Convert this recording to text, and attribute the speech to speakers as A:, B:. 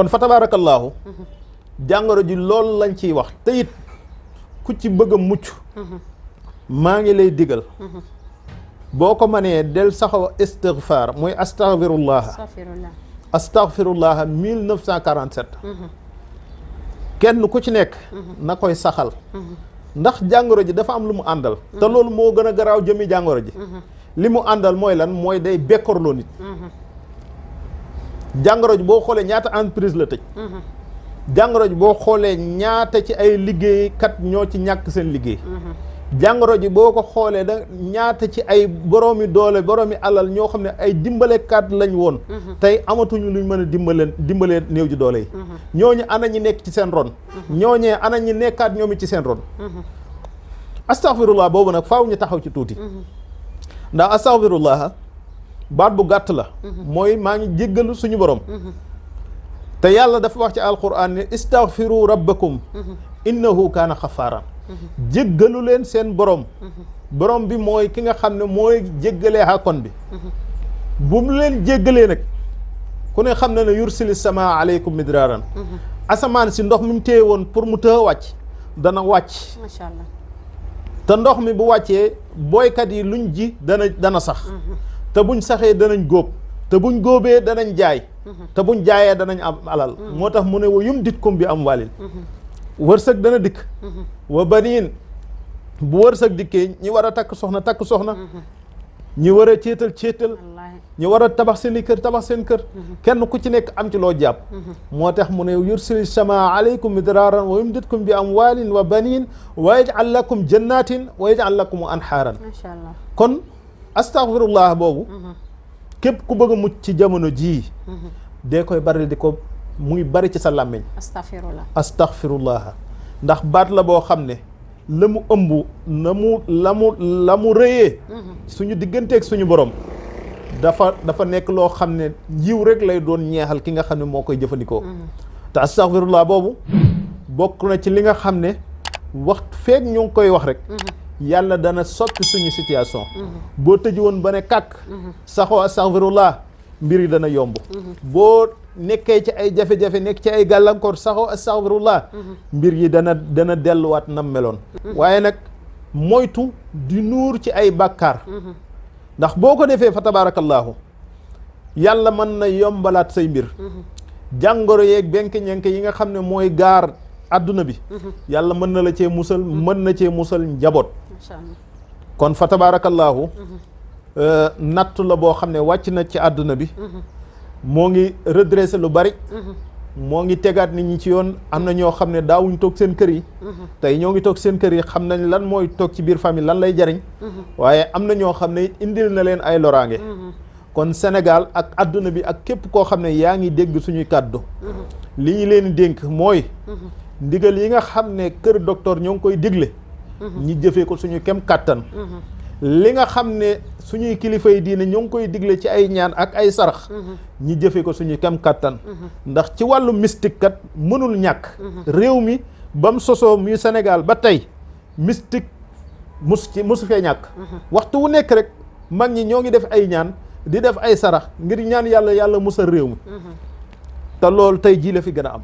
A: kon fa tabaarakallaahu jàngoro ji loolu lañ ciy wax te it ku ci bëgg a mucc maa ngi lay digal boo ko mënee del saxaw istigfaar mooy astaghfirullah 1947 kenn ku ci nekk na koy saxal ndax jàngoro ji dafa am lu mu àndal te loolu moo gën a garaaw jëmi jàngoro ji li mu àndal mooy lan mooy day bekkorloo nit jàngoro ji boo xoolee ñaata entreprise la tëj jàngoro ji boo xoolee ñaata ci ay liggéeykat ñoo ci ñàkk seen liggéey jàngoro ji boo ko xoolee da ñaata ci ay boroomi doole boroomi alal ñoo xam ne ay dimbalekat lañ woon tey amatuñu luñ mën a dimbalee néew ji doole yi ñooñu ana ñi nekk ci seen ron ñooñee ana ñi nekkaat ñoom ci seen ron astaghfirullah boobu nag faaw ñu taxaw ci tuuti ndax astaghfirullah baat bu gàtt la mooy maa ngi jéggalu suñu borom te yàlla dafa wax ci alquran ne istaghfiru rabbakum innahu kaana xafaaran jéggalu leen seen borom borom bi mooy ki nga xam ne mooy jéggalee hakon bi bu mu leen jéggalee nag ku ne xam ne ne yursili sama aleykum midraaran asamaan si ndox mi mu téye woon pour mu tëë wàcc dana wàcc
B: macha allah
A: te ndox mi bu wàccee booykat yi luñ ji dana sax te buñ saxee danañ góob te buñ góobee danañ jaay te buñ jaayee danañ am alal moo tax mu ne wa yumditkum bi amwaalin wërsëg dana dikk wa baniin bu wërsëg dikkee ñi war a takk soxna ñi war a céetal ñi war a tabax seen i kër tabax seen kër kenn ku ci nekk am ci loo jàpp moo tax mu ne yursili samaa aleykum midraaran wa yumditkum bi amwaalin wa baniin wa yaj'al lakum jannatin wa yaj'al lakum anhaaran
B: macha allah
A: kon astaghfirullah boobu képp ku bëgg a mucc ci jamono jii dee koy bari di ko muy bari ci sa làmmiñ astaghfirullah ndax baat la boo xam ne la mu ëmb la mu rëyee suñu digganteeg suñu borom dafa nekk loo xam ne yiw rek lay doon ñeexal ki nga xam ne moo koy jëfandikoo te astaghfirullah boobu bokk na ci li nga xam ne waxtu feek ñu ngi koy wax rek yàlla dana soppi suñu situation boo tëju woon ba ne kàkk saxoo astaghfirullah mbir yi dana yomb boo nekkee ci ay jafe-jafe nekk ci ay gàllankoor saxoo astaghfirullah mbir yi dana delluwaat nam meloon waaye nag moytu di nuur ci ay bàkkaar ndax boo ko defee fa tabaarakallaahu yàlla mën na yombalaat say mbir jàngoro yeeg benk-ñenk yi nga xam ne mooy gaar àdduna bi yàlla mën na la cee musal mën na cee musal njaboot kon fa tabaarakallaahu nattu la boo xam ne wàcc na ci àdduna bi moo ngi redressé lu bari moo ngi tegaat nit ñi ci yoon am na ñoo xam ne daawuñ toog seen kër yi tey ñoo ngi toog seen kër yi xam nañ lan mooy toog ci biir famille lan lay jariñ waaye am na ñoo xam ne indil na leen ay loraange kon Sénégal ak àdduna bi ak képp koo xam ne yaa ngi dégg suñuy kàddu li ñu leen dénk mooy ndigal yi nga xam ne kër docteur ñoo ngi koy digle ñi jëfee ko suñu kem kàttan li nga xam ne suñuy kilifa yi diine ñoo ngi koy digle ci ay ñaan ak ay sarax ñi jëfee ko suñu kem kàttan ndax ci wàllu mystique kat mënul ñàkk réew mi ba mu sosoo muy Sénégal ba tey mystique musu fee ñàkk waxtu wu nekk rek mag ñi ñoo ngi def ay ñaan di def ay sarax ngir ñaan yàlla musal réew mi te loolu tey jii la fi gën a am